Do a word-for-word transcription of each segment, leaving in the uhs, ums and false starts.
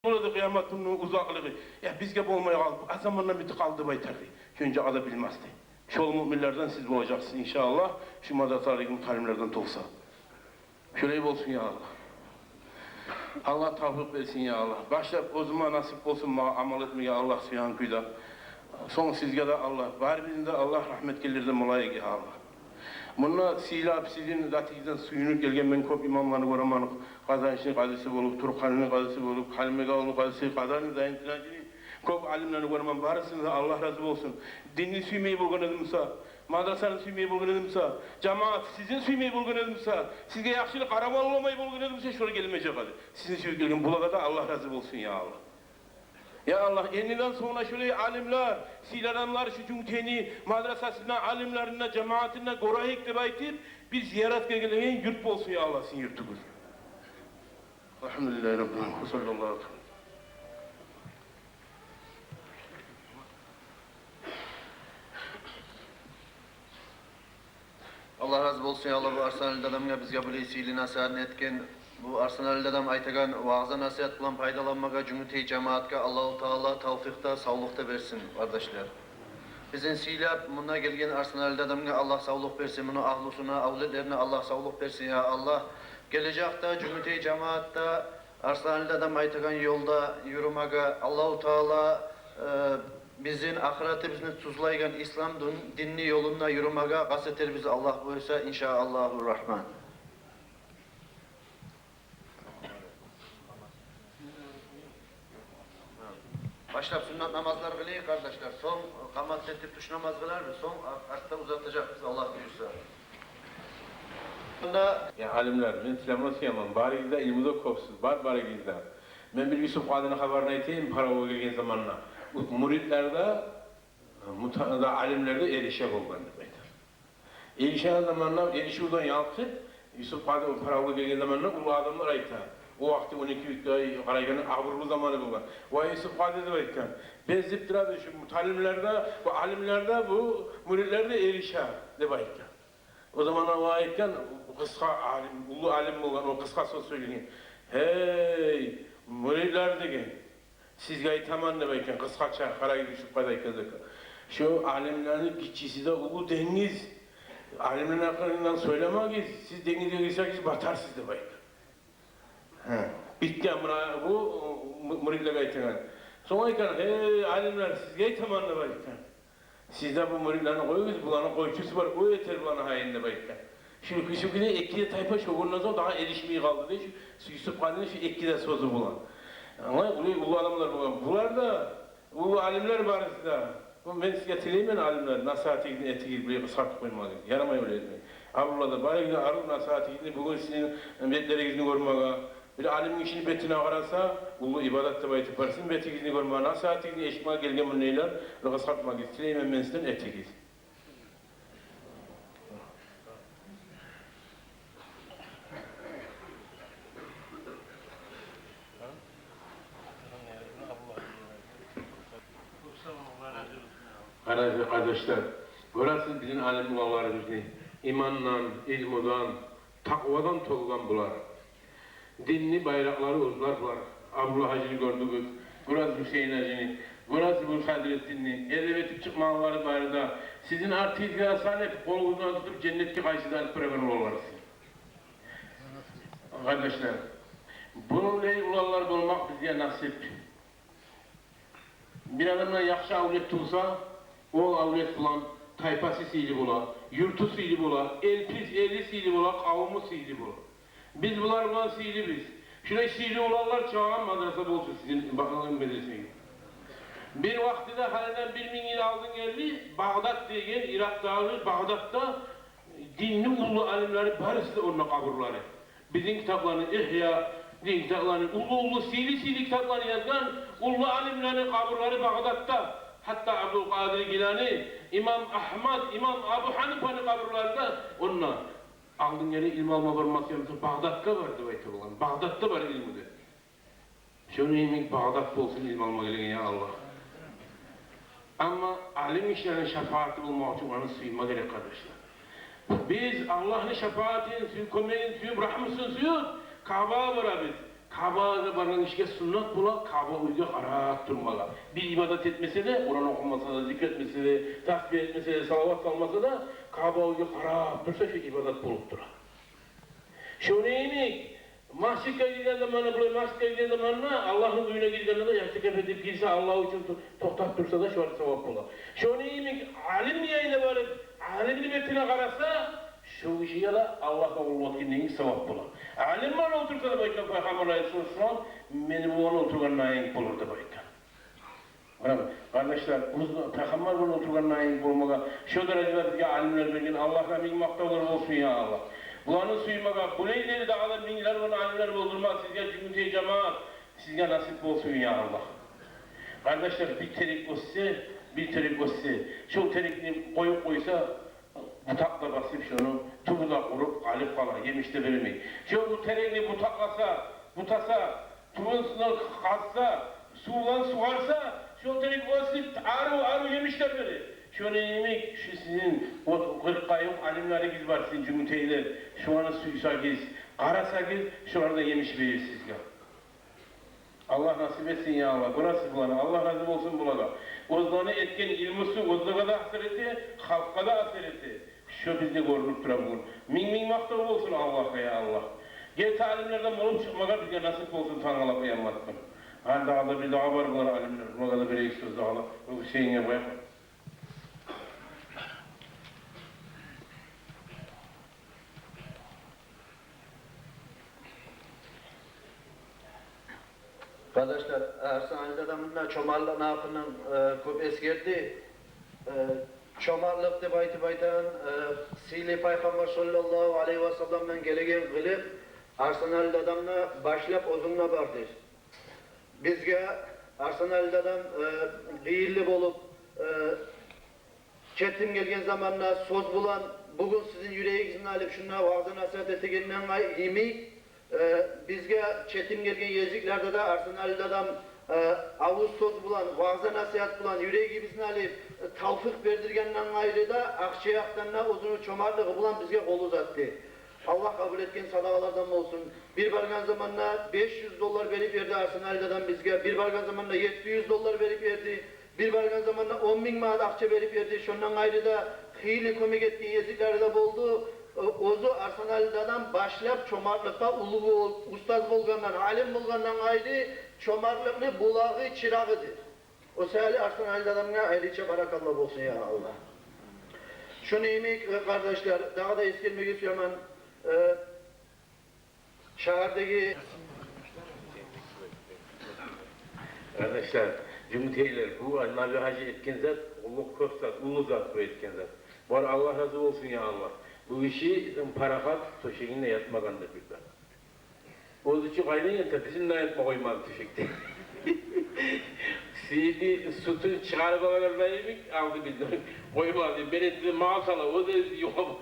болады къыямат гюнню узакълыгъы. Я бизге болмай къалды, аз замандан битип къалды деп айтар дей. Шончакъы да билмес дей. Шол муъминлерден сиз болажакъсыз, иншааллагь, шу мадрасалардагъы муталимлерден толса. Шолай болсун, я Аллагь. Аллагь тавфикъ берсин, я Аллагь. Башлап оьзюме насип болсун магъа амал этмеге, Аллагь сюеген кюйде. Сонг сизге де Аллагь, барыбызны да Аллагь рагьмат гелгенлерден болайыкъ, я Аллагь. Мунда сыйлап, сизин затыгъыздан сююнюп гелген мен кёп имамланы гёремен. Къазанышны къазиси болуп, Туркъанны къазиси болуп, Халимбекавулну къазиси, Къазанышны, Зайнутдин гьажини, кёп алимлени гёремен. Барысына да Аллагь рази болсун. Динни сюймей болгъан эди буса, мадрасаны сюймей болгъан эди буса, жамаат сизин сюймей болгъан эди буса, сизге яхшылыкъ къарамай болмай болгъан эди буса, шулар гелмежек эди. Сизин сююп гелген булагъа да Аллагь рази болсун, я Аллагь. Я Аллагь, эндиден сонг шулай алимлер, сыйлы адамлар шу Жюнгютейни мадрасасында, алимлеринде, жамаатында гёрейик деп айтып, бир зияратгъа гелеген юрт болсун, я Аллагь, сизин юртугъуз. Альгьамдулиллагьи раббиль аламин. Ва саллаллагьу алайгьи ва саллам. Аллагь рази болсун, я Аллагь, бу Арсаналиев адамгъа, бизге булай сыйлы насигьатны этген, бу Арсаналиев адам айтагъан ваъза-насигьат булан пайдаланмагъа Жюнгютей жамаатгъа Аллагьу Таала тавфикъ да, савлукъ да берсин, къардашлар. Бизин сыйлап мунда гелген Арсаналиев адамгъа Аллагь савлукъ берсин, муну агьлюсюне, авлетлерине Аллагь савлукъ берсин, я Аллагь. Гележекде Жюнгютей жамаат да Арсаналиев адам айтагъан ёлда юрюмеге, Аллагьу Таала, э, бизин ахыратыбызны тюзлейген ислам дин-, динни ёлунда юрюмеге къаст этербиз, Аллагь буюрса, иншааллагьу рагьман. Башлап суннат намазлар къылайыкъ, къардашлар. Сонг къамат этип тюш намаз къыларбыз, сонг ар-, артда узатажакъбыз, Аллагь буюрса. Мунда... Я алимлер, мен тилемеге сюемен, барыгъыз да илмуда кёпсюз, бар барыгъыз да. Мен бир Юсуп къадини хабарын айтайым, Паравулгъа гелген заманда. Муридлер де, мута-, да, алимлер де эрише болгъан деп айта. Эришеген заманда, эришивден ялкъып, Юсуп къади Паравулгъа гелген заманда уллу адамлар айта. О вакъти он эки юртгъа къарайгъан абурлу заманы болгъан. «Вай, Юсуп къади, — деп айтгъан, — бездирип турады шу муталимлер де, бу алимлер де, бу муридлер де эрише», — деп айтгъан. О заманда о айтгъан, къысгъа, алим, уллу алим болгъан, о къысгъа сёз сёйлеген. «Гьей, муридлер, — деген, — сизге айтаман, — деп айтгъан, — къысгъача, къарайгъыз, Юсуп къади айтгъан зат. Шу алимлени гиччиси де уллу денгиз. Алимлени гьакъындан сёйлемегиз, сиз денгизге гирсегиз, батарсыз», — деп айтгъан. Гьа, битген муна бу му-, муридлеге айтагъан. Сонг айтгъан: «Гьей, алимлер, сизге айтаман, — деп айтгъан, — сиз де бу муридлени къоюгъуз, буланы къойчусу бар, о этер буланы гьайын», — деп айтгъан. Шу, шу, шу гюн эки де тайпа шо гюнден сонг дагъы эришмей къалды дей шу, шу Юсуп къадини шу эки де сёзю булан. Англай, уллу, уллу адамлар болгъан. Булар да, уллу алимлер барысы да. Бу мен сизге тилеймен, алимлер, насигьатыгъызны этигиз, булай къысгъартып къоймагъыз. Ярамай олай этмек. Абурлар да, барыгъыз да арив насигьатыгъызны, бугюн сизин бетлеригизни гёрмеге, бир алим гишини бетине къараса, уллу ибадат деп айтып барсын, бетигизни гёрмеге, насигьатыгъызны эшитмеге гелген мундайлар, къысгъартмагъыз. Тилеймен мен сизден, этигиз. Къарагъыз, къардашлар, гёресиз бизин алим уланларыбызны, имандан, илмудан, такъвадан толгъан булар. Динни байракълары оьзлер булар. Абдулла гьажини гёрдюгюз, гёресиз Гьюсейин гьажини, гёресиз бу Хазретдинни, эдеп этип чыкъмагъанлары бары да сизин артыгъызгъа салып, къолугъуздан тутуп, женнетге къайсыгъыз алып барагъан уланларсыз. Къардашлар, булай уланлар болмакъ бизге насип. Бир адамдан яхшы авлет тувса, о авлет булан тайпасы сыйлы бола, юрту сыйлы бола, элпиз, эли сыйлы бола, къавуму сыйлы бола. Биз булар булан сыйлыбыз. Шулай сыйлы уланлар чыгъагъан мадраса болсун сизин ба-, медресегиз. Бир вакътиде, гьалиден бир минг йыл алдын гелди, Багъдат деген, Иракъдагъы Багъдатда динни уллу алимлери барысы да онда къабурлары. Бизин китапланы, Ихья деген китапланы, уллу-уллу, сыйлы-сыйлы китапланы язгъан уллу алимлени къабурлары Багъдатда. Гьатта Абдулкъадир Гилани, имам Агьмад, имам Абу Гьанифаны къабурлары да онда. Алдын геле илму алма бармакъ ёкъ буса, Багъдатгъа бар деп айта болгъан. Багъдатда бар илму деп. Шону йимик Багъдат болсун илму алма гелеген, я Аллагь. Амма алим гишилени шапааты болмакъ учун оланы сюйме герек, къардашлар. Биз Аллагьны шапаатын сюй-, кёмегин сююп, рагьмусун сююп, Каабагъа барабыз. Каабагъа баргъан гишиге суннат бола Кааба уьйге къарап турмагъа. Бир ибадат этмесе де, Къуран охумаса да, зикр этмесе де, тасбигь этмесе де, салават салмаса да, Кааба уьйге къарап турса, шо ибадат болуп тура. Шону йимик, межитге гирген заманда, булай межитге гирген заманда, Аллагьны уьюне гиргенде де, ягьтикаф этип гирсе, Аллагь учун ту-, токътап турса да, шогъар савап бола. Шону йимик, алим янына барып, алимни бетине къараса, шо гишиге де Аллагь къабул этгендейин савап бола. Алим булан олтурса да, деп айтгъан Пайхаммар алайгьиссалату вассалам, мени булан олтургъанлайын болур, деп айтгъан. Муна, къардашлар, биз Пайхаммар булан олтургъанлайын болмагъа, шо даражада бизге алимлер берген Аллагьгъа минг макътавлар болсун, я Аллагь. Буланы сюймеге, булайлар дагъы да минглер булан алимлер болдурма сизге, Жюнгютей жамаат, сизге насип болсун, я Аллагь. Къардашлар, бир терек оьссе, бир терек оьссе, шо терекни къоюп къойса, бутакъ да басып шону, тюбю де къуруп къалып къала, емиш де бермей. Шо бу терекни бутакъласа, бутаса, тюбюн къазса, сув булан сугъарса, шо терек оьсюп, арив-арив емишлер бере. Шону йимик, шу сизин о къыркъгъа ювукъ алимлеригиз бар сизин, жюнгютейлер. Шоланы сюйсегиз, къарасагъыз, шолар да емиш берир сизге. Аллагь насип этсин, я Аллагь. Гёресиз буланы. Аллагь рази болсун булагъа. Оьзлени этген илмусу оьзлеге де асир эте, халкъгъа да асир эте. Шо бизге гёрюнюп тура бугюн. Минг-минг макътав болсун Аллагьгъа, я Аллагь. Герти алимлерден болуп чыкъмагъа бизге насип болсун тангала къыямат гюн. Гьали дагъы да бир дагъы бар булар алимлер. Булагъа да берейик сёз дагъы да. Бу Гьюсейинге къояйыкъ. Къардашлар, Арсланали дадам мунда чомартлыкъны гьакъындан, э, кёп эсгерди. Э, чомартлыкъ деп айтып айтагъан, э, сыйлы Пайхаммар саллаллагьу алайгьи васалламдан гелеген къылыкъ Арсланали дадамда башлап оьзюнде бардыр. Бизге Арсланали дадам, э, къыйынлы болуп, э, четим гелген заманда сёз булан, бугюн сизин юрегигизни алып, шунда ваъза-насигьат этегенден къай-, йимик, э, бизге четим гелген гезиклерде де Арсланали дадам, э, авуз сёз булан, ваъза-насигьат булан юрегибизни алып, э, тавфикъ бердиргенден къайры да, акъча якъдан да оьзюню чомартлыгъы булан бизге къол узатды. Аллагь къабул этген садагъалардан болсун. Бир баргъан заманда беш юз доллар берип берди Арсланали дадам бизге. Бир баргъан заманда етти юз доллар берип берди. Бир баргъан заманда он минг манат акъча берип берди. Шондан къайры да хыйлы кёмек этген гезиклери де болду. О-, оьзю Арсланали дадам башлап чомартлыкъда уллу бол-, устаз болгъандан, алим болгъандан къайры, чомартлыкъны булагъы, чырагъыдыр. О саялы Арсланали дадамгъа айрыча баракалла болсун, я Аллагь. Шону йимик, э, къардашлар, дагъы да эсгермеге сюемен, э, шагьардагъы... Къардашлар, жюнгютейлер, бу Наби-гьажи этген зат, уллу кёп зат, уллу зат бу этген зат. Булар Аллагь рази болсун, я Аллагь. Бу гиши парахат тёшегинде ятмагъандыр бир де. Оьзю чу къайдан ята, бизин де ятма къоймады тёшекде. Сыйырны сютюн чыгъарып алагъан йимик алды бизин. Къоймады, береди магъа сала, оьзю юхлап.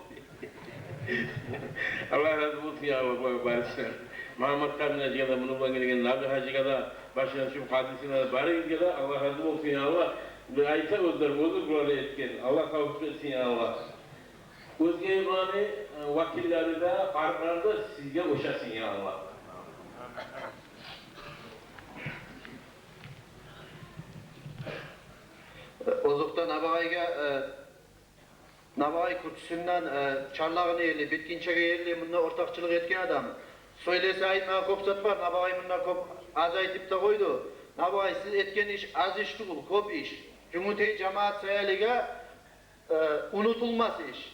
Аллагь рази болсун, я Аллагь, бу барысына. Магьаммат къарны-гьажиге де, муну булан гелген Наби-гьажиге де, башына тюшюп къадисине де, барыгъызгъа да Аллагь рази болсун, я Аллагь. Бир айта оьзлер, оьзю булар этген. Аллагь тавфикъ берсин, я Аллагь. Оьзге буланы, э, вакиллери де, къартлары да сизге ошасын, я Аллагь. Озокъда, Набагъайгъа, э, Набагъай кюрчюсюнден, э, Чарлагъына ерли, Битгинчеге ерли мунда ортакъчылыкъ этген адам. Сёйлесе айтмагъа кёп зат бар, Набагъай мунда кёп аз айтып да къойду. Набагъай, сиз этген иш аз иш тюгюл, кёп иш. Жюнгютей жамаат саялыгъа, э, унутулмас иш.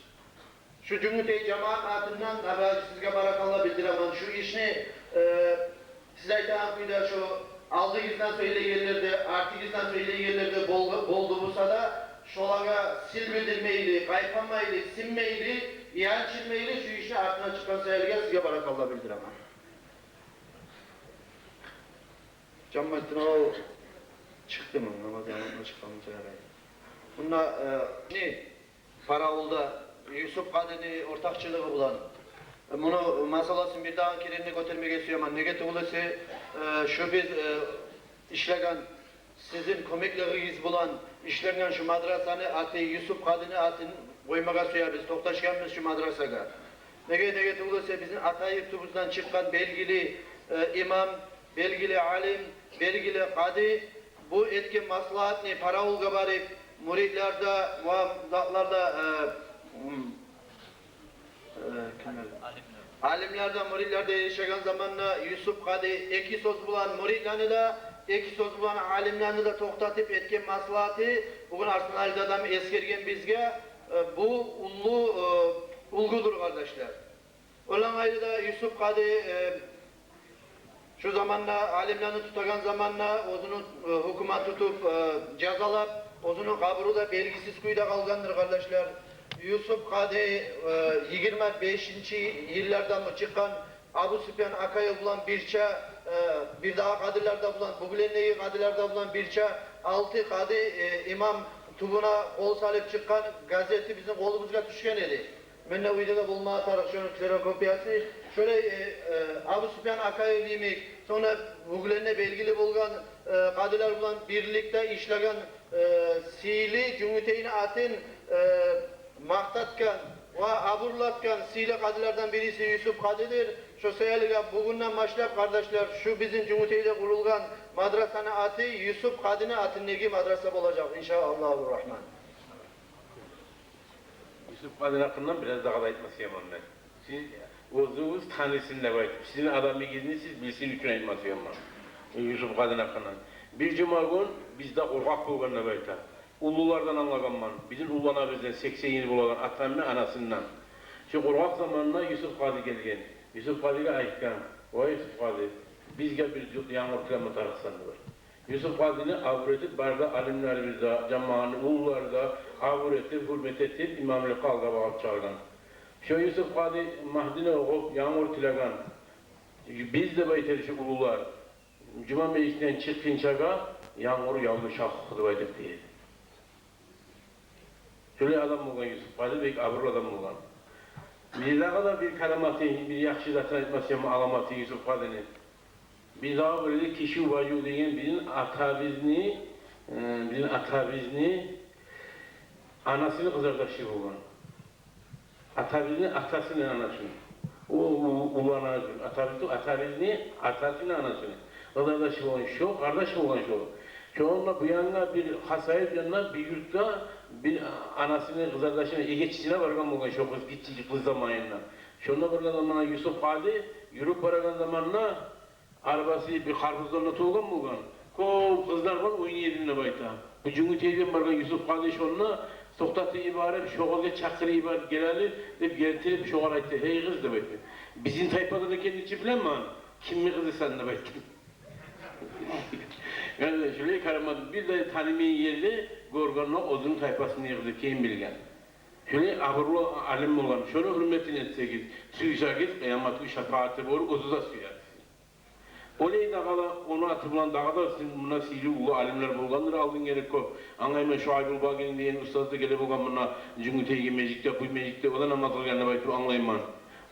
Шу Жюнгютей жамаат атындан, Набагъай, сизге баракалла билдиремен. Шу ишни, э, сиз айтагъан кюйде, шу алдыгъыздан сёйлейгенлер де, артыгъыздан сёйлейгенлер де бол-, болду буса да, шолагъа сил билдирмейли, къайпанмайлы, сынмайлы, янчылмайлы шу ишни артына чыкъгъан саялыгъа сизге баракалла билдиремен. Жамматдин, о чыкъдымы? Намаз намазына чыкъгъанмы, чыгъарайым. Мунда, э, не? Паравулда Юсуп къадини ортакъчылыгъы булан. Муну масъаласын бир дагъы керен де гётермеге сюемен. Неге тюгюл эсе, э, шу биз, э, ишлеген, сизин кёмеклигигиз булан ишленген шу мадрасаны аты, Юсуп къадини атын къоймагъа сюебиз, токъташгъанбыз шу мадрасагъа. Неге, неге тюгюл эсе, бизин ата юртубуздан чыкъгъан белгили, э, имам, белгили алим, белгили къади бу этген маслагьатны паравулгъа барып, муридлер де, муамзатлар да, э, м, э, кимлер? Алимлер де, муридлер де яшагъан заманда Юсуп къади эки сёз булан муридлени де, эки сёз булан алимлени де токътатып этген маслагьаты бугюн Арсланалиде адам эсгерген бизге, э, бу уллу, э, уьлгюдюр, къардашлар. Ондан къайры да Юсуп къади, э, шу заманда алимлени тутагъан заманда оьзюню, э, гьукумат тутуп, э, жазалап, оьзюню къабуру да белгисиз кюйде къалгъандыр, къардашлар. Юсуп къади, э, йигирма бешинчи йылларда мы чыкъгъан Абусупиян Акаев булан бирче, э, бирдагъы къадилер де булан, бу гюнлердеги къадилер де булан бирче алты къади, э, имам тюбюне къол салып чыкъгъан газети бизин къолубузгъа тюшген эди. Менде уьйде де болмагъа тарыкъ шону ксерокопиясы. Шолай, э, э, Абусупиян Акаев йимик, сонг да бу гюнлерде белгили болгъан, э, къадилер булан бирликде ишлеген, э, сыйлы Жюнгютейни атын, э, макътатгъан ва абурлатгъан сыйлы къадилерден бириси Юсуп къадидир. Шо саялы да бугюнден башлап, къардашлар, шу бизин Жюнгютейде къурулгъан мадрасаны аты Юсуп къадини атындагъы мадраса болажакъ, иншааллагьу рагьман. Юсуп къадини гьакъындан бираз дагъы да айтма сюемен мен. Сиз оьзюгюз танысын деп айтып, сизин адамыгъызны сиз билсин учун айтма сюемен. Юсуп къадини гьакъындан. Бир жума гюн бизде къоркъакъ болгъан деп айта. Уллулардан англагъанман. Бизин уллу анабыздан, сексен йыл болагъан атамны анасындан. Шо къоркъакъ заманында Юсуп къади гелген. Юсуп къадиге айтгъан: «Вай, Юсуп къади, бизге бир янгур тилеме тарыкъсан», — деп. Юсуп къадини абур этип, бары да алимлерибиз де, жамаатны уллулары да абур этип, гьюрмет этип, имамлыкъгъа алгъа багъып чыгъаргъан. Шо Юсуп къади Магьдини охуп, янгур тилеген. Биз, деп айта эди шу уллулар, жума межитинден чыкъгъынчагъа янгур явду, шакъ деп айтып дей эди. Шолай адам болгъан Юсуп къади, бек абурлу адам болгъан. Бир дагъы да бир караматы, бир яхшы затын айтма сюемен, аламаты Юсуп къадини. Бир дагъы бир де Киши Убажу деген бизин атабызны, э, бизин атабызны анасыны къызардашы болгъан. Атабызны атасыны анасыны. О, о, улан анасы, атабызны, атабызны атасыны анасыны къызардашы болгъан шо, къардаш болгъан шо. Шонда бу янгъа бир Хасавюрт янына бир юртгъа бир анасыны къызардашына, эгечисине баргъан болгъан шо къыз, гиччи къыз заманында. Шонда баргъан заманда Юсуп къади юрюп барагъан заманда арбасы бир къарбуздан да толгъан болгъан. Кёп къызлар бар, ойнай эдим деп айта. Бу Жюнгютейден баргъан Юсуп къади шонда токътатып йиберип, шо къызгъа чакъырып йиберип, гел гьали деп гелтирип, шогъар айтды: «Гьей къыз, — деп айтды, — бизин тайпадан экенин чи билемен, кимни къызысан?» — деп айтды. Яни шолай карамат, бир де танымайгъан ерде гёргенде оьзюню тайпасыны къызы экенин билген. Шолай абурлу алим болгъан. Шону гьюрметин этсегиз, сюйсегиз, къыямат гюн шапааты болур, оьзю де сюер. Олай дагъы да, ону аты булан дагъы да сизин мунда сыйлы уллу алимлер болгъандыр алдын герек кёп. Англайман, Шуайбул Багини деген устаз да геле болгъан мунда Жюнгютейге межитге, бу межитде о да намаз къылгъан деп айтып англайман.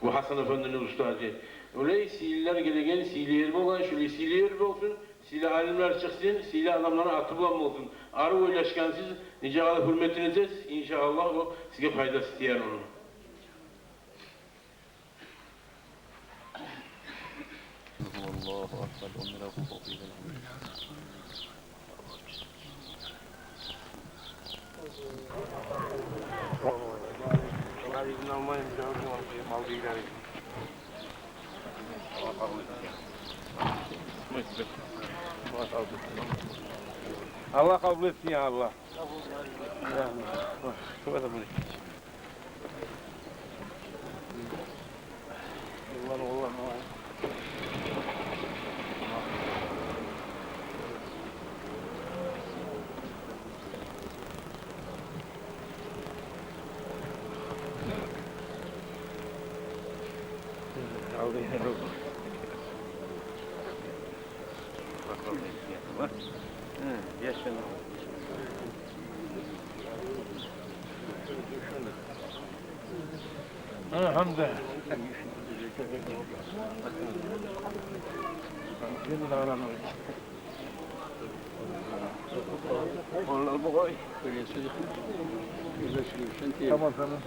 Бу Гьасан эфендини устазы. Олай сыйлылар гелеген сыйлы ер болгъан, шолай сыйлы ер болсун, сыйлы алимлер чыкъсын, сыйлы адамланы аты булан болсун. Арив ойлашгъансыз, нечакъы да гьюрметин этесиз, иншааллагь, о сизге пайдасы тиер ону. Аллагьу акбар. Аллагь къабул этсин, я Аллагь. Алгьамдулиллагь. Тамам, тамам.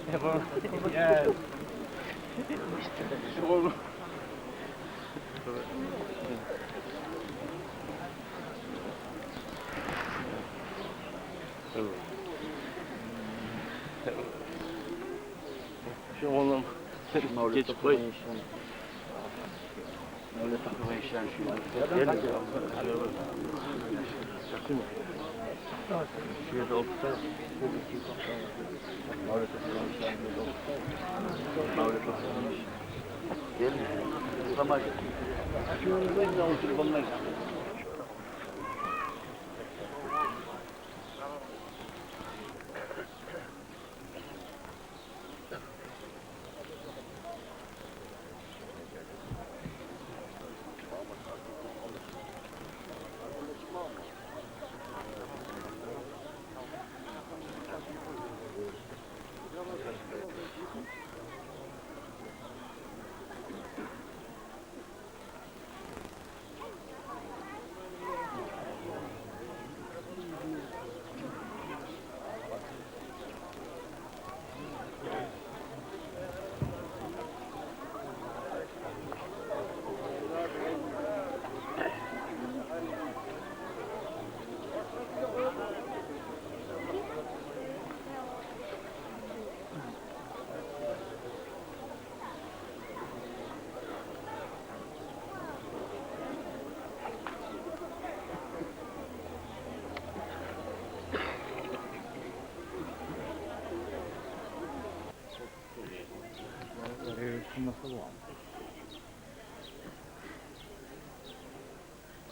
Şu oğlum, geçip koy. Mevlüt okuyan işler şu. Gel. Şu yerde otursa. Mevlüt okuyan işler. Mevlüt okuyan işler. Gel. Tamam. Şu yerde oturup onunla.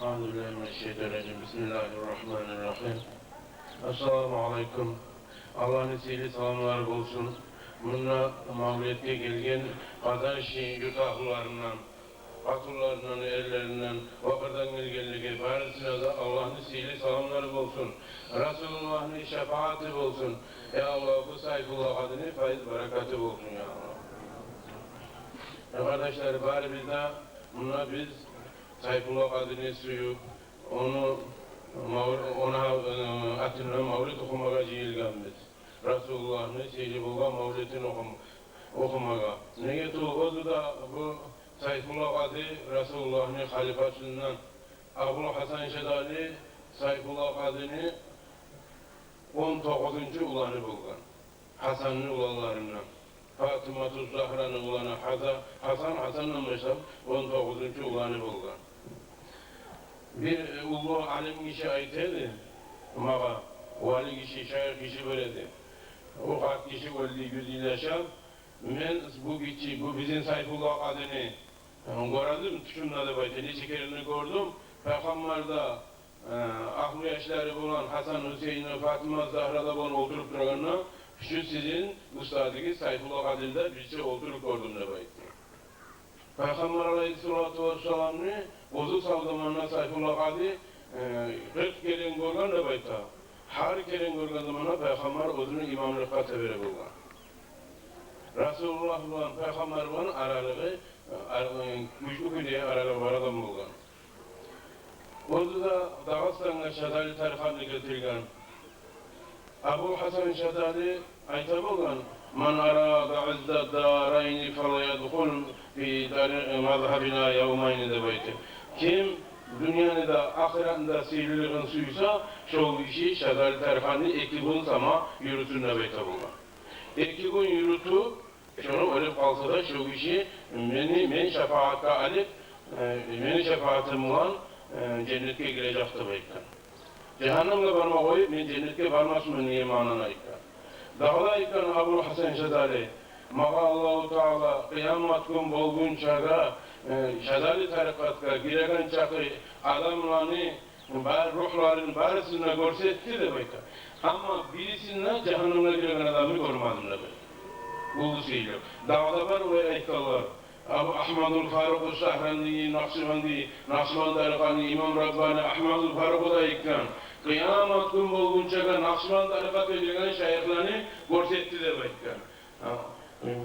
أعوذ بالله من الشيطان الرجيم. بسم الله الرحمن الرحيم. Ассаламу алейкум. Аллагьны сыйлы саламлары болсун мунда мавлетге гелген Къазанышны юрт агьлюлеринден, къатынларындан, эрлеринден, ва къырдан гелгенлеге, барысына да Аллагьны сыйлы саламлары болсун. Расулуллагьны шапааты болсун. Я Аллагь, бу Сайфулла Къадини файз-баракаты болсун, я Аллагь. Я къардашлар, барыбыз да мунда биз Сайфулла Къадини сююп, ону мав-, ону, э, атындан мавлет охумагъа жыйылгъанбыз. Расулуллагьны сыйлы болгъан мавлетин охум-, охумагъа. Неге тюгюл, оьзю де бу Сайфулла Къади Расулуллагьны халифасындан. Абул Гьасан Шазали Сайфулла Къадини он тогъузунчу уланы болгъан. Гьасанны уланларындан. Фатимату Загьраны уланы Гьаса-, Гьасан, Гьасандан башлап он тогъузунчу уланы болгъан. Бир, э, уллу алим гиши айта эди магъа, вали гиши, шайых гиши бар эди. О къарт гиши оьлдю, юз йыл яшап. Мен бу гиччи, бу бизин Сайфулла Къадини, э, гёрдюм, тюшюмде деп айта, нече керен де гёрдюм. Пайхаммар да, э, агьлю яшлары булан, Гьасан, Гьусейин, Фатима Загьра да булан олтуруп турагъанда, шу сизин устазыгъыз Сайфулла Къадини де бирче олтуруп гёрдюм деп айта. Пайхаммар алайгьиссалату вассаламны оьзю сав заманда Сайфулла Къади, э, къыркъ керен гёрген деп айта. Гьар керен гёрген заманда Пайхаммар оьзюню имамлыкъгъа тебере болгъан. Расулуллагь булан, Пайхаммар булан аралыгъы, э, ар-, э, гючлю кюйде аралыгъы бар адам болгъан. Оьзю де Дагъыстангъа Шазали тарикъатны гелтирген. Абул Гьасан Шазали айта болгъан: «Ман арада иззад дарайни фалядхул фи дари-, мазгьабина явмайни», — деп айтып. Ким дюньяны да, ахыратны да сыйлылыгъын сюйсе, шол гиши Шазали тарикъатны эки гюн сама юрютсюн деп айта болгъан. Эки гюн юрютюп, шону оьлюп къалса да, шо гиши мени, мен шапаатгъа алып, э, мени шапаатым булан, э, женнетге гирежек деп айтгъан. Жагьаннемге барма къоюп, мен женнетге бармасман деген маънаны айтгъан. Дагъы да айтгъан Абул Гьасан Шазали: «Магъа Аллагьу Таала къыямат гюн болгъунчагъа, э, Шазали тарикъатгъа гиреген чакъы адамланы бар, ругьларын барысын да гёрсетди», — деп айта. «Амма бирисин де, жагьаннемге гиреген адамны гёрмедим», — деп айта. Уллу сыйлы. Дагъы да бар олай айтгъанлар. Абу Агьмадул Фарукъу Сагьранди, Накъшбанди, Накъшбанд тарикъатны имам Раббани Агьмадул Фарукъу да айтгъан: «Къыямат гюн болгъунчагъа Накъшбанд тарикъатгъа гиреген шайыхланы гёрсетди», — деп айтгъан. Гьа.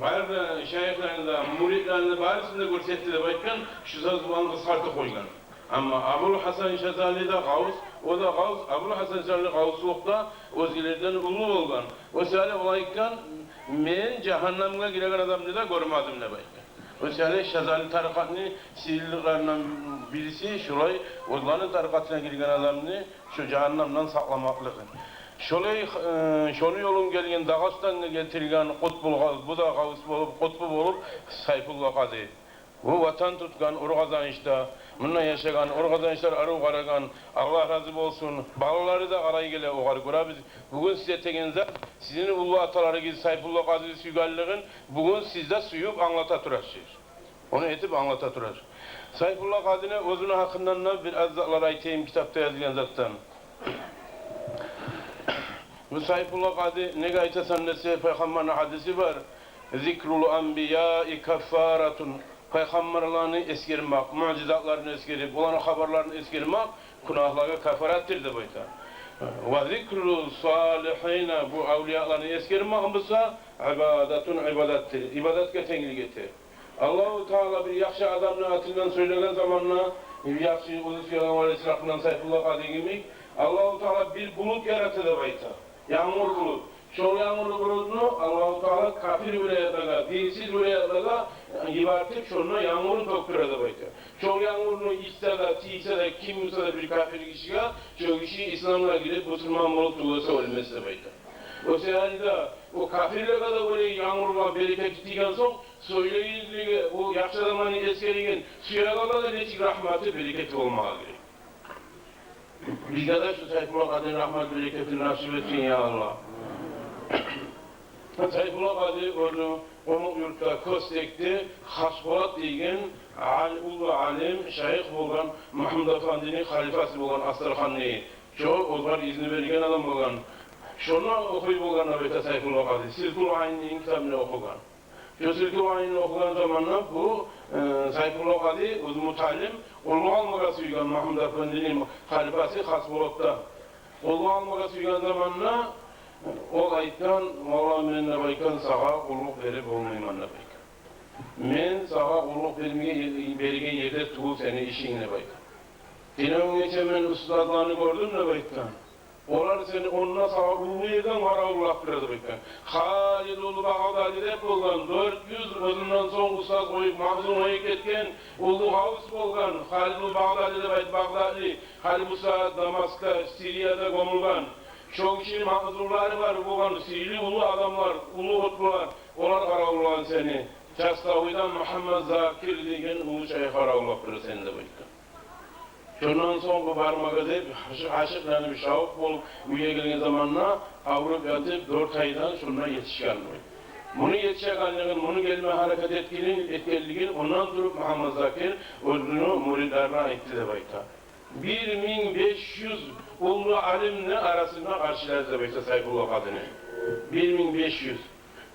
Бары да шайыхланы да, муридлени де барысын да гёрсетди деп айтгъан, шу сёз булан къысгъартып къойгъан. Амма Абул Гьасан Шазали де гъавс, о да гъавс, Абул Гьасан Шазали гъавслукъда оьзгелерден уллу болгъан. О саялы ол айтгъан: «Мен жагьаннемге гиреген адамны да гёрмедим», — деп айтгъан. Оьзю Шазали тарикъатны сыйлылыкъларындан бириси шолай оьзлени тарикъатына гирген адамны шо жагьаннемден сакъламакълыгъы. Шолай, э, шону ёлун гелген, Дагъыстангъа гелтирген къутбул гъавс, бу да гъавс болуп, къутбу болуп Сайфулла къади. Бу ватан тутгъан Ургъазанышда, мунда яшагъан, Ургъазанышлар арив къарагъан, Аллагь рази болсун. Балалары да къарай геле огъар. Гёребиз, бугюн сиз этеген зат, сизин уллу аталарыгъыз Сайфулла къадини сюйгенлигин бугюн сиз де сююп англата турасыз. Ону этип англата турасыз. Сайфулла къадини оьзюню гьакъындан да бир аз затлар айтайым, китапда язылгъан затдан. Бу Сайфулла къади, неге айтасан десе, пайхаммарны гьадиси бар: «Зикрул анбияи каффаратун». Пайхаммарланы эсгермек, муъжизатларын эсгерип, оланы хабарларын эсгермек гюнагьлагъа каффаратдыр деп айта. «Ва зикру салихина», бу авлияланы эсгермек буса, «ибадатун», ибадатдыр. Ибадатгъа тенглик этер. Аллагьу Таала бир яхшы адамны атындан сёйлеген заманда, бир яхшы, оьзю сюеген валисин гьакъындан Сайфулла къади йимик, Аллагьу Таала бир булут ярата деп айта. Янгур булут. Шол янгур булутну Аллагьу Таала капир вилаятлагъа, динсиз вилаятлагъа йиберип, шонда янгурун тёкдюре деп айта. Шол янгурну ичсе де, тийсе де, ким буса да бир капир гишиге, шо гиши исламгъа гирип, бусурман болуп тюгюл эсе оьлмес деп айта. О саялы да о капирлеге де олай янгурну берекети тийген сонг, сёйлейгенлеге, о яхшы адамланы эсгереген, сюегенлеге де нечик рагьматы, берекети болмагъа герек. Бизге де шу Сайфулла къадини рагьмат, берекетин насип этсин, я Аллагь. Сайфулла къади оьзю Къумукъ юртда, Кёстекде Хасболат деген ал-, уллу алим, шайых болгъан, Магьмуд-эфендини халифасы болгъан Астраханны. Шо огъар изну берген адам болгъан. Шонда охуй болгъан деп айта Сайфулла къади. «Силкул Айн» деген китабын охугъан. Шо «Силкул Айн»ни охугъан заманда бу, э, Сайфулла къади оьзю муталим, къуллукъ алмагъа сюйген Магьмуд-эфендини халифасы Хасболатда. Къуллукъ алмагъа сюйген заманда ол айтгъан: «Валлагь, мен, — деп айтгъан, — сагъа къуллукъ берип болмайман», — деп айтгъан. «Мен сагъа къуллукъ бермеге, береген ерде тюгюл сени ишинг», — деп айтгъан. «Гелегенге чейин мен устазланы гёрдюм, — деп айтгъан. — Олар сени онда сагъа уллу ерден къаравуллап тура», — деп айтгъан. Халид улу Багъдали деп болгъан, дёрт юз оьзюнден сонг устаз къоюп, маъзун къоюп гетген уллу гъавс болгъан Халид улу Багъдали деп айт, Багъдали, гьали бу сагьат Дамаскда, Сирияда гёмюлген. Шо гишини маъзунлары бар болгъан, сыйлы уллу адамлар, уллу къутбулар, олар къаравуллагъан сени. Частавийден Магьаммат Закир деген уллу шайых къаравуллап тура сени, деп айтгъан. Шондан сонг бу бармагъа деп, ашыкъ, ашыкъланып, шавкъ болуп, уьйге гелген заманда авруп ятып, дёрт айдан шонда етишген бу. Муну етишегенлигин, муну гелме гьаракат этгенин, этгенлигин ондан туруп Магьаммат Закир оьзюню муридлерине айтды деп айта. Бир минг беш юз уллу алимни арасында къаршылады деп айта Сайфулла къадини. Бир минг беш юз.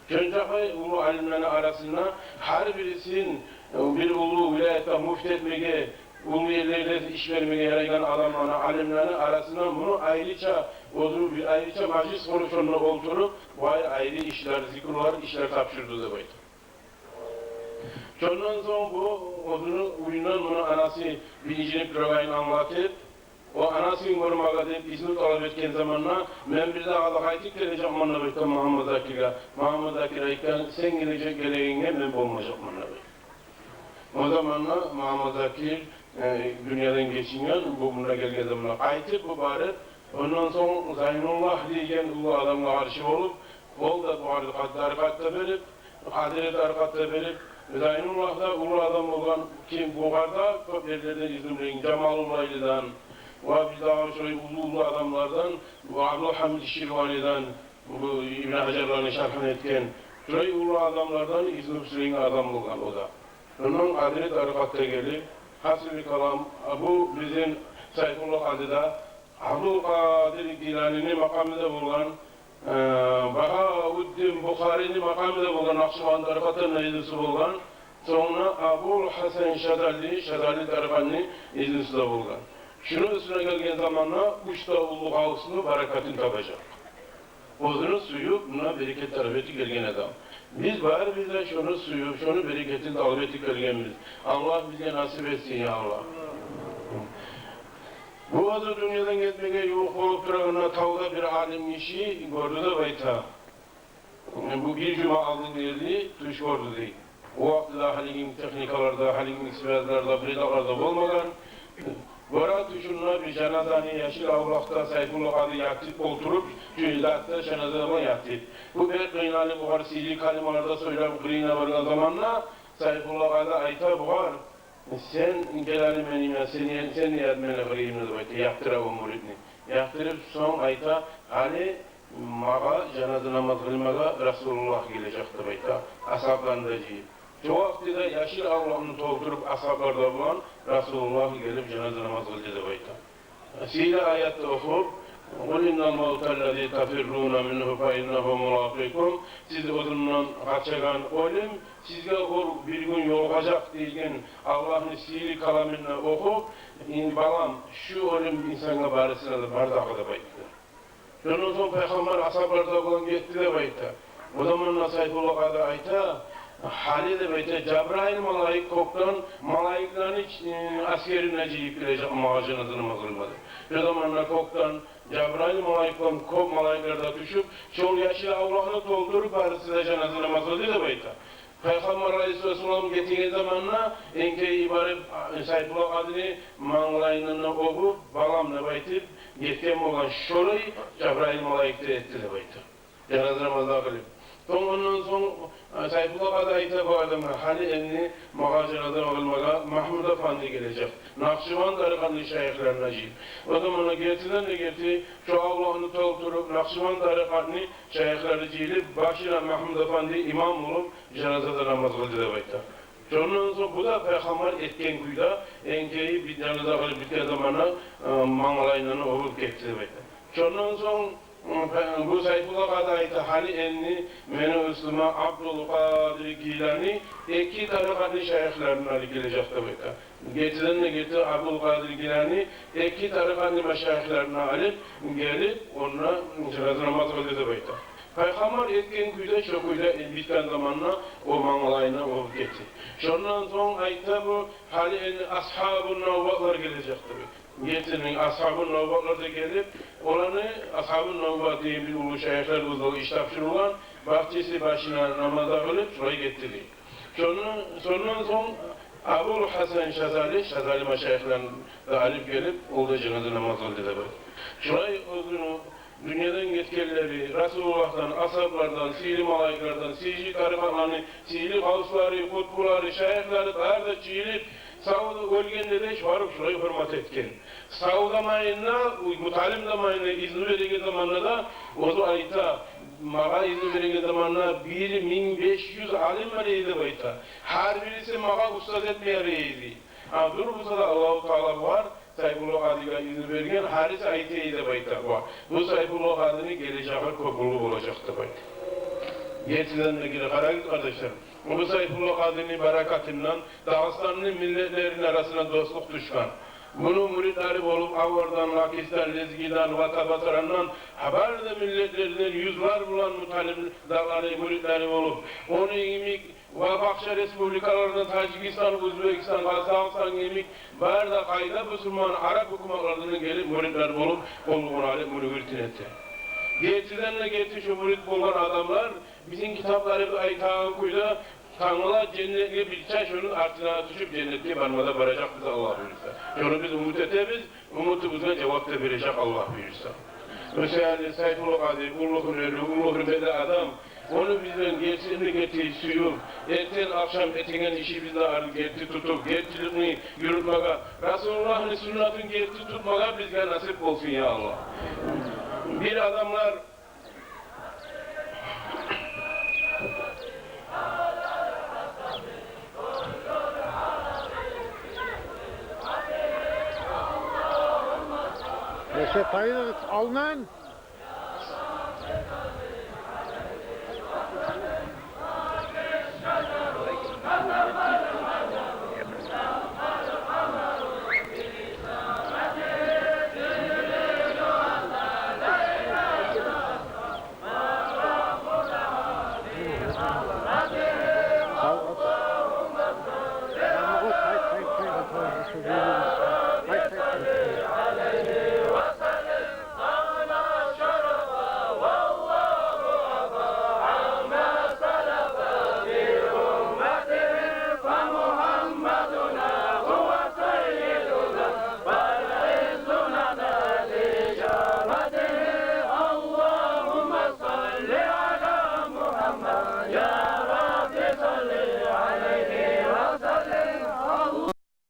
Шончакъы уллу алимлени арасында гьар бирисин, э, бир уллу вилаятгъа муфти этмеге, уллу ерлерде иш бермеге ярайгъан адамланы, алимлени арасында муну айрыча, оьзю бир айрыча мажлис къуруп, шонда олтуруп, бу айры ишлер, зикрулар, ишлер тапшурду деп айта. Шондан сонг бу оьзюню уьюнден муну анасы бир инжинип турагъанын англатып, о анасын гёрмеге деп изну талап этген заманда: «Мен бир дагъы да къайтып гележекмен», — деп айтгъан Магьаммат Закирге. Магьаммат Закир айтгъан: «Сен гележек, гелегенге мен болмажакъман», — деп айтгъан. О заманда Магьаммат Закир, э, дюньядан гечинген, бу мунда гелген заманда къайтып, бу барып, ондан сонг Зайнуллагь деген уллу адамгъа къаршы болуп, ол да бу тарикъат, тарикъат да берип, къадири тарикъат да берип, Зайнуллагь да уллу адам болгъан, ким бу къарда кёп ерлерден изну берген, Жамалуллайлыдан ва бир дагъы шолай уллу-уллу адамлардан, ва Абдулгьамид Ширванидан, бу Ибн Гьажарланы шаргьын этген, шолай уллу адамлардан изну береген адам болгъан о да. Шондан къадири тарикъат да гелип, гьасили калам, бу бизин Сайфулла къади да Абдулкъадир Гиланини макъамында болгъан, э, Багьавуддин Бухарини макъамында болгъан, Накъшбанди тарикъатындан изнусу болгъан. Сонг Абул Гьасан Шазали, Шазали тарикъатны изнусу да болгъан. Шуну уьстюне гелген заманда уьч де уллу гъавсну баракатын табажакъ. Оьзюню сююп, муна берекет талап этип гелген адам. Биз барыбыз да шону сююп, шону берекетин талап этип гелгенбиз. Аллагь бизге насип этсин, я Аллагь. Бу оьзю дюньядан гетмеге ювукъ болуп турагъанда тавда бир алим гиши гёрдю деп айта. Бу бир жума алдын гелди, тюш гёрдю дей. О вакътиде гьалиги техникалар да, гьалиги связьлар да, бир затлар да болмагъан. Гёре тюшюнде бир жаназаны яшыл авлакъда Сайфулла къади ятып олтуруп, чюйлатда жаназа булан ятып. Бу бек къыйналып, огъар сыйлы калималар да сёйлеп, къырыйына баргъан заманда Сайфулла къади айта бугъар: «Сен гел гьали мени янымгъа, сен, сен де ят мени къырыйымда», — деп айта, яттыра о мюритни. Яттырып, сонг айта: «Гьали магъа жаназа намаз къылмагъа Расулуллагь гележек», — деп айта, асгьабланы да жыйып. Шо вакътиде яшыл авлакъны толтуруп асгьаблар да булан Расулуллагь гелип жаназа намаз къылды деп айта. Сыйлы аятны охуп: «Къул иннал мавталлази тафирруна мингьу фа иннагьу мулакъикум». Сиз оьзюнден къачагъан оьлюм сизге о бир гюн ёлугъажакъ деген Аллагьны сыйлы каламын охуп, ин-, балам, шу оьлюм инсангъа барысына да бар дагъы деп айтды. Шондан сонг Пайхаммар асгьаблар да булан гетди деп айта. О заманда Сайфулла къади айта: «Гьали, — деп айта, — Жабрайыл малайик кёкден малайиклени, э, асгерин жыйып гележек магъа жаназа намаз къылмагъа». Шо заманда кёкден Жабрайыл малайик булан кёп малайиклер де тюшюп, шол яшыл авлакъны толтуруп, барысы да жаназа намаз къылды деп айта. Пайхаммар алайгьиссалату вассалам гетеген заманда энкейип барып, а, Сайфулла къадини мангалайындан оьбюп, «Балам», — деп айтып, гетген болгъан. Шолай Жабрайыл малайик де этди деп айта, жаназа намаз да къылып. Сонг, ондан сонг, а, Сайфулла къади айта бу адамгъа: «Гьали энни магъа жаназа къылмагъа Магьмуд Апанди гележек, Накъшубанд тарикъатны шайыхларын жыйып». О заманда гертиден де герти шо авлакъны толтуруп, Накъшубанд тарикъатны шайыхлары жыйылып, башына Магьмуд Апанди имам болуп, жаназада намаз къылды деп айта. Шондан сонг бу да Пайхаммар этген кюйде, энкейип бит-, жаназа къылып битген заманда, э, мангалайындан оьбюп гетди деп айта. Шондан сонг, э, бу Сайфулла къади айта: «Гьали энни мени уьстюме Абдулкъадир Гилани эки тарикъатны шайыхларын алып гележек», — деп айта. Гертиден де герти Абдулкъадир Гилани эки тарикъатны машайыхларын алып гелип, онда жаназа намаз къылды деп айта. Пайхаммар этген кюйде, шо кюйде битген заманда о мангалайындан оьбюп гетди. Шондан сонг айта бу: «Гьали энни асгьабун навбатлар гележек», — деп айта. Гертиден асгьабун навбатлар да гелип, оланы, асгьабун навбат деген бир уллу шайыхлар, оьзлеге иш тапшурулгъан, бахчасы башына намаз да къылып, шолай гетди дей. Шону, шондан сонг Абул Гьасан Шазали, Шазали машайыхланы да алып гелип, о да жаназа намаз къылды деп айта. Шолай оьзюню дюньядан гетгенлери, Расулуллагьдан, асгьаблардан, сыйлы малайиклерден, сыйлы тарикъатланы сыйлы гъавслары, къутбулары, шайыхлары бары да жыйылып, савда оьлгенде де барып шолай гьюрмет этген. Сав заманында, Муталим заманында изну береген заманда да, оьзю айта: «Магъа изну береген заманда бир минг беш юз алим бар эди», — деп айта. «Гьар бириси магъа устаз этме ярай эди. А, дюр буса да, Аллагьу Таала бугъар, Сайфулла къадиге изну берген, гьариси айта эди», — деп айта. Бу, бу Сайфулла къадини гележеги кёп уллу болажакъ деп айта. Гертиден де гире къарагъыз, къардашлар. Бу Сайфулла къадини баракатындан Дагъыстанны миллетлерини арасына дослукъ тюшген. Муну мюритлери болуп, авардан, накисден, лезгиден, ватабасарандан, гьа, бары да миллетлерден юзлер булан Муталим дагъланы мюритлери болуп, ону йимик ва башгъа республикалардан, Таджикистан, Узбекистан, Къазахстан йимик, бары да къайда бусурман араб гьукуматлардан гелип, мюритлер болуп, къуллугъун алып, муну виртин эте. Гертиден де герти шо мюрит болгъан адамлар, бизин китапларыбыз айтагъан кюйде, тангала женнетге бирче шону артына тюшюп, женнетге барма да баражакъбыз, Аллагь буюрса. Шону биз умут этебиз, умутубузгъа жавап да бережек, Аллагь буюрса. Мисали, Сайфулла къади уллу гьюнерлик, уллу гьюрметли адам. Ону бизден гертиден де герти сююп, эртен-ахшам этеген ишибизни арын герти тутуп, гертиликни юрютмеге, Расулуллагьны суннатын герти тутмагъа бизге насип болсун, я Аллагь. Бир адамлар Эше тайдыгъыз, алнан.